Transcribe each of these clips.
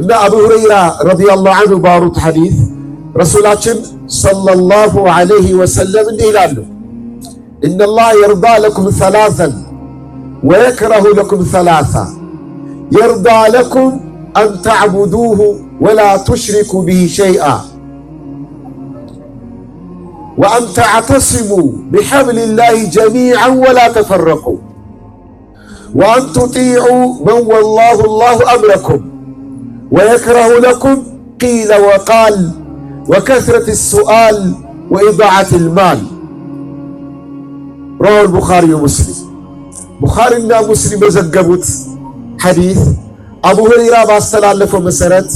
እና አቡ ሁረይራ رضي الله عنه ባወሩት ሐዲስ ረሱላችን صلى الله عليه وسلم እንዲህ ይላሉ፣ إن الله يرضى لكم ثلاثا ويكره لكم ثلاثا يرضى لكم أن تعبدوه ولا تشركوا به شيئا وأن تعتصموا بحبل الله جميعا ولا تفرقوا وأن تطيعوا من ولاه الله أمركم ويكره لكم قيل وقال وكثرة السؤال وإضاعة المال። رواه البخاري ومسلم። ቡኻሪና ሙስሊም በዘገቡት ሐዲስ አቡ ሁረይራ ባስተላለፈው መሰረት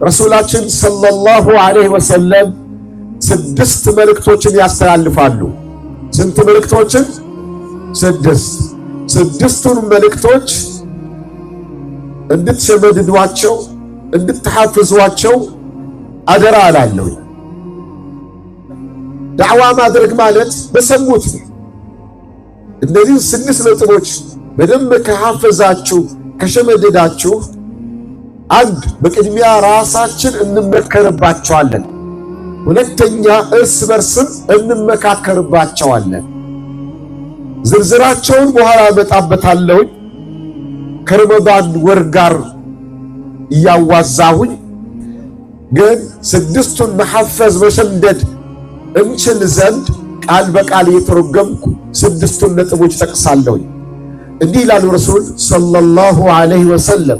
ረሱላችን صلى الله عليه وسلم ስድስት መልእክቶችን ያስተላልፋሉ። ስንት መልእክቶችን? ስድስት። ስድስቱን መልእክቶች እንድትሸመድዷቸው፣ እንድትሐፍዟቸው አደራ እላለሁ። ዳዕዋ ማድረግ ማለት በሰሙት ነው። እነዚህ ስድስት ነጥቦች በደንብ ከሐፈዛችሁ፣ ከሸመደዳችሁ፣ አንድ በቅድሚያ ራሳችን እንመከርባቸዋለን። ሁለተኛ እርስ በርስም እንመካከርባቸዋለን። ዝርዝራቸውን በኋላ እመጣበታለሁኝ፣ ከረመዳን ወር ጋር እያዋዛሁኝ። ግን ስድስቱን መሐፈዝ፣ መሸምደድ እንችል ዘንድ ቃል በቃል እየተረጎምኩ ስድስቱን ነጥቦች ጠቅሳለሁኝ። እንዲህ ይላሉ ረሱል صلى الله عليه وسلم፣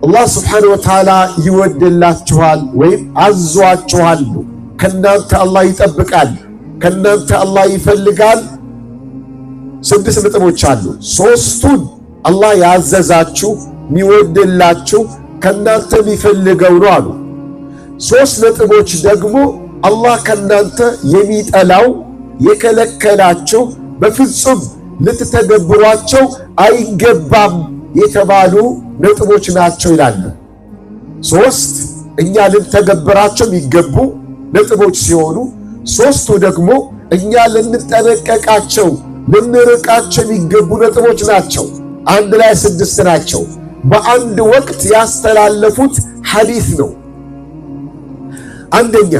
አላህ سبحانه وتعالى ይወድላችኋል ወይም አዟችኋል። ከናንተ አላህ ይጠብቃል፣ ከናንተ አላህ ይፈልጋል። ስድስት ነጥቦች አሉ። ሶስቱን አላህ ያዘዛችሁ፣ የሚወድላችሁ፣ ከናንተ የሚፈልገው ነው አሉ። ሶስት ነጥቦች ደግሞ አላህ ከናንተ የሚጠላው፣ የከለከላችሁ፣ በፍጹም ልትተገብሯቸው አይገባም የተባሉ ነጥቦች ናቸው ይላሉ። ሶስት እኛ ልንተገብራቸው የሚገቡ ነጥቦች ሲሆኑ ሶስቱ ደግሞ እኛ ልንጠነቀቃቸው፣ ልንርቃቸው የሚገቡ ነጥቦች ናቸው። አንድ ላይ ስድስት ናቸው። በአንድ ወቅት ያስተላለፉት ሐዲስ ነው። አንደኛ፣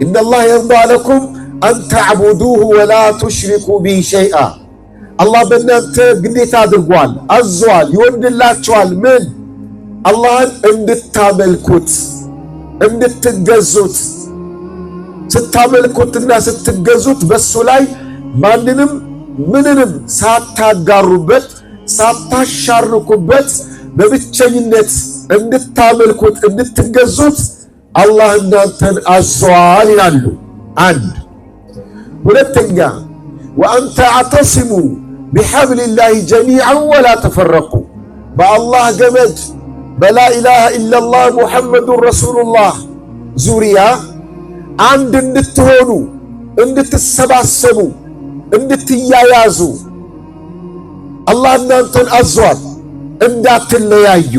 إن الله يرضى لكم أن تعبدوه ولا تشركوا به شيئا። አላህ በእናንተ ግዴታ አድርጓል፣ አዟል፣ ይወድላችኋል። ምን? አላህን እንድታመልኩት፣ እንድትገዙት። ስታመልኩትና ስትገዙት በሱ ላይ ማንንም ምንንም ሳታጋሩበት፣ ሳታሻርኩበት በብቸኝነት እንድታመልኩት፣ እንድትገዙት አላህ እናንተን አዟል ይላሉ። አንድ። ሁለተኛ፣ وأن تعتصموا بحبل الله جميعا ولا تفرقوا። በአላህ ገመድ፣ በ لا إله إلا الله محمد رسول الله ዙሪያ አንድ እንድትሆኑ፣ እንድትሰባሰቡ፣ እንድትያያዙ አላህ እናንተን አዟል። እንዳትለያዩ።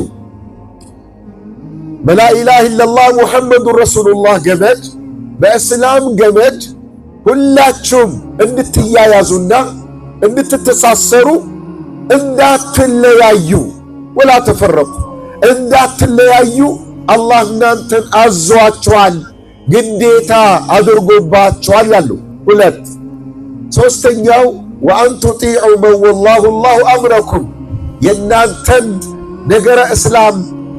በ لا إله إلا الله محمد رسول الله ገመድ፣ በእስላም ገመድ ሁላችሁም እንድትያያዙና እንድትተሳሰሩ፣ እንዳትለያዩ፣ ولا تفرقوا፣ እንዳትለያዩ አላህ እናንተን አዟችኋል፣ ግዴታ አድርጎባችኋል አሉ። ሁለት። ሶስተኛው፣ وأن تطيعوا من ولاه الله أمركم። የእናንተን ነገረ እስላም፣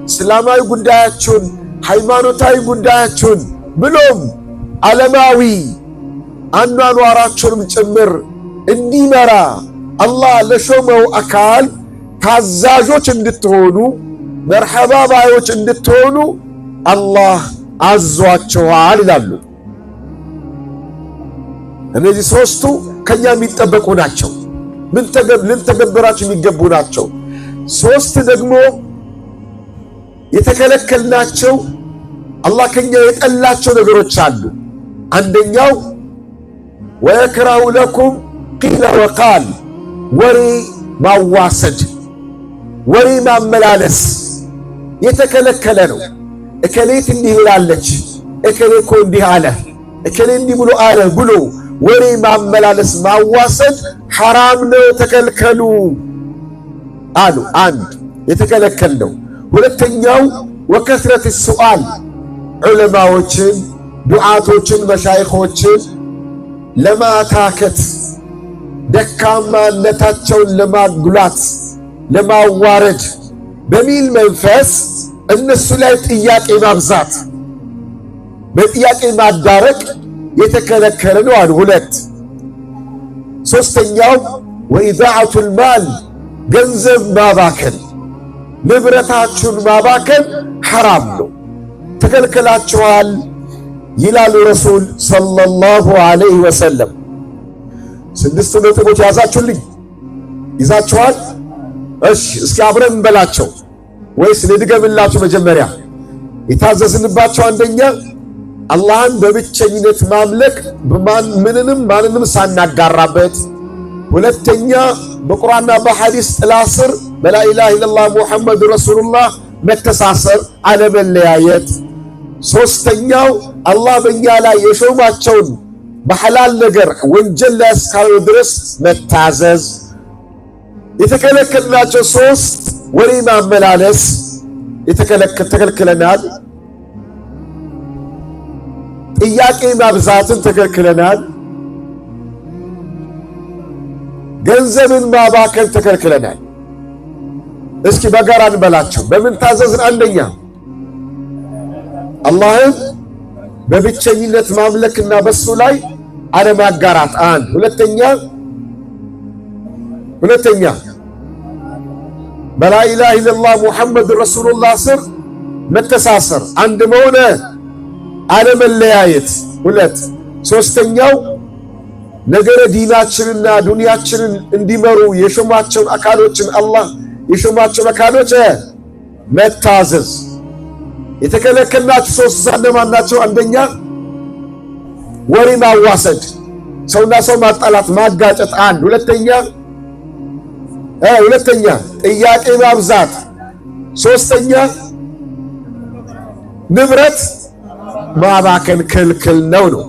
እስላማዊ ጉዳያችሁን፣ ሃይማኖታዊ ጉዳያችሁን ብሎም ዓለማዊ አኗኗራችሁንም ጭምር እንዲመራ አላህ ለሾመው አካል ታዛዦች እንድትሆኑ፣ መርሐባ ባዮች እንድትሆኑ አላህ አዟችኋል ይላሉ። እነዚህ ሶስቱ ከኛ የሚጠበቁ ናቸው፣ ልንተገብራቸው የሚገቡ ናቸው። ሶስት ደግሞ የተከለከልናቸው፣ አላህ ከኛ የጠላቸው ነገሮች አሉ። አንደኛው፣ ويكره لكم قيل وقال፣ ወሬ ማዋሰድ፣ ወሬ ማመላለስ የተከለከለ ነው። እከሌት እንዲህ ብላለች፣ እከሌ እኮ እንዲህ አለ፣ እከሌ እንዲህ ብሎ አለ ብሎ ወሬ ማመላለስ፣ ማዋሰድ ሐራም ነው፣ ተከልከሉ አሉ። አንድ የተከለከል ነው። ሁለተኛው وكثرة السؤال ዑለማዎችን፣ ዱዓቶችን፣ መሻይኾችን ለማታከት ደካማነታቸውን ለማጉላት ለማዋረድ በሚል መንፈስ እነሱ ላይ ጥያቄ ማብዛት በጥያቄ ማዳረቅ የተከለከለ ነው አሉ። ሁለት ሶስተኛው وإضاعة المال ገንዘብ ማባከን፣ ንብረታችሁን ማባከን ሐራም ነው፣ ተከልክላችኋል ይላሉ ረሱል صلى الله عليه وسلم። ስድስቱ ነጥቦች ያዛችሁልኝ? ይዛችኋል? እሺ፣ እስኪ አብረን እንበላቸው ወይስ ልድገምላችሁ? መጀመሪያ የታዘዝንባቸው አንደኛ አላህን በብቸኝነት ማምለክ ምንንም ማንንም ሳናጋራበት፣ ሁለተኛ በቁርአንና በሐዲስ ጥላ ስር በ لا إله إلا الله محمد رسول الله መተሳሰር፣ አለመለያየት፣ ሶስተኛው አላህ በእኛ ላይ የሾማቸውን በሐላል ነገር ወንጀል ላይ እስካልሆነ ድረስ መታዘዝ፣ የተከለከልናቸው ሶስት ወሬ ማመላለስ ተከልክለናል። ጥያቄ ማብዛትን ተከልክለናል። ገንዘብን ማባከን ተከልክለናል። እስኪ በጋራ እንበላቸው። በምን ታዘዝን? አንደኛ አላህን በብቸኝነት ማምለክና በሱ ላይ አለማጋራት አንድ። ሁለተኛ በ لا إله إلا الله محمد رسول الله ስር መተሳሰር አንድ መሆነ አለመለያየት ሁለት። ሶስተኛው ነገረ ዲናችንና ዱንያችንን እንዲመሩ የሾማቸውን አካሎችን አላህ የሾማቸውን አካሎች መታዘዝ። የተከለከልናቸው ሶስት እነማን ናቸው? አንደኛ ወሬ ማዋሰድ፣ ሰውና ሰው ማጣላት፣ ማጋጨት አንድ። ሁለተኛ ጥያቄ ማብዛት፣ ሶስተኛ ንብረት ማባከን ክልክል ነው ነው።